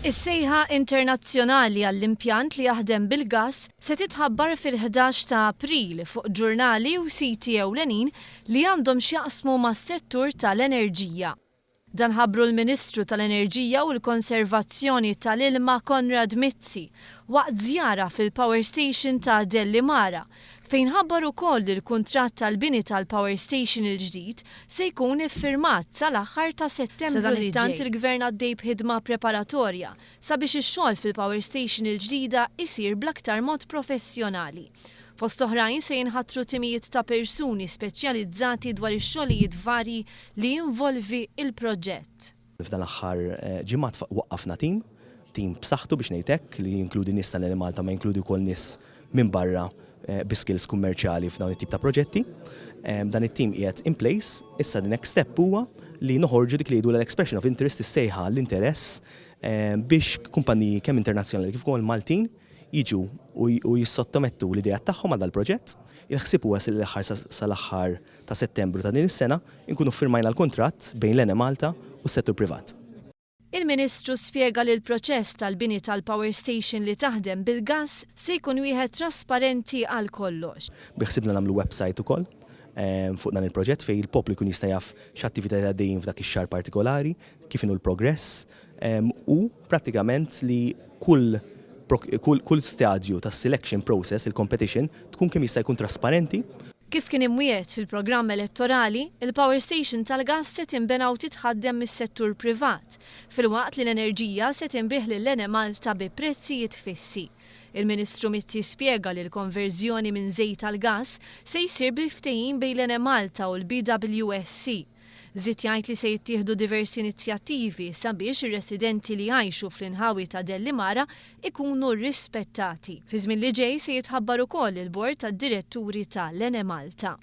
Is-sejħa internazzjonali għall-impjant li jaħdem bil-gass se titħabbar fil-11 ta' April fuq ġurnali u siti ewlenin li għandhom x'jaqsmu mas-settur tal-enerġija. Dan ħabbru l-Ministru tal-Enerġija u l-Konservazzjoni tal-Ilma Konrad Mizzi waqt żjara fil-Power Station ta' Dellimara fejn ħabbar ukoll li l-kuntratt tal-bini tal-Power Station il-ġdid se jkun iffirmat sal-aħħar ta' Settembru li ġej. Il-Gvern għaddej b'ħidma preparatorja sabiex ix-xogħol fil-Power Station il-ġdida isir bl-aktar mod professjonali. Fost oħrajn se jinħatru timijiet ta' persuni speċjalizzati dwar ix-xogħlijiet varji li jinvolvi il-proġett. F'dan l-aħħar ġimgħat waqqafna tim, tim b'saħħtu biex ngħid hekk, li jinkludi nies tal-Enemalta ma jinkludi wkoll nies minn barra bi skills kummerċjali f'dawn it-tip ta' proġetti. Dan it-tim qiegħed in place, issa the next step huwa li noħorġu dik li jgħidu l-expression of interest, is-sejħa l-interess biex kumpaniji kemm internazzjonali kif ukoll Maltin jiġu u jissottomettu l-idea tagħhom għal dal-proġett. Il-ħsieb huwa sal-aħħar ta' Settembru ta' din is-sena nkunu firmajna l-kuntratt bejn l-Enemalta u s-settur privat. Il-Ministru spjega li l-proċess tal-bini tal-power station li taħdem bil-gas se jkun wieħed trasparenti għal kollox. Biħsibna nagħmlu website ukoll fuq dan il-proġett fejn il-poplu jkun jista' jaf x'attivitajiet għaddejjin f'dak ix-xahar partikolari, kif inhu l-progress u prattikament li kull stadju tas selection process, il-competition, tkun kemm jista' jkun trasparenti. Kif kien imwiegħed fil-programm elettorali, il-power station tal-gas se tinbena u titħaddem mis-settur privat, filwaqt li l-enerġija se tinbiegħ lill-Enemalta bi prezzijiet fissi. Il-Ministru Mizzi spjega li l-konverżjoni minn żejt għal gas se jsir bil-ftehim bejn l-Enemalta u l-BWSC. Żied jgħid li se jittieħdu diversi inizjattivi sabiex ir-residenti li jgħixu fl-inħawi ta' Dellimara ikunu rispettati. Fi żmien li ġej se jitħabbar ukoll il-bord tad-diretturi ta' l-Enemalta.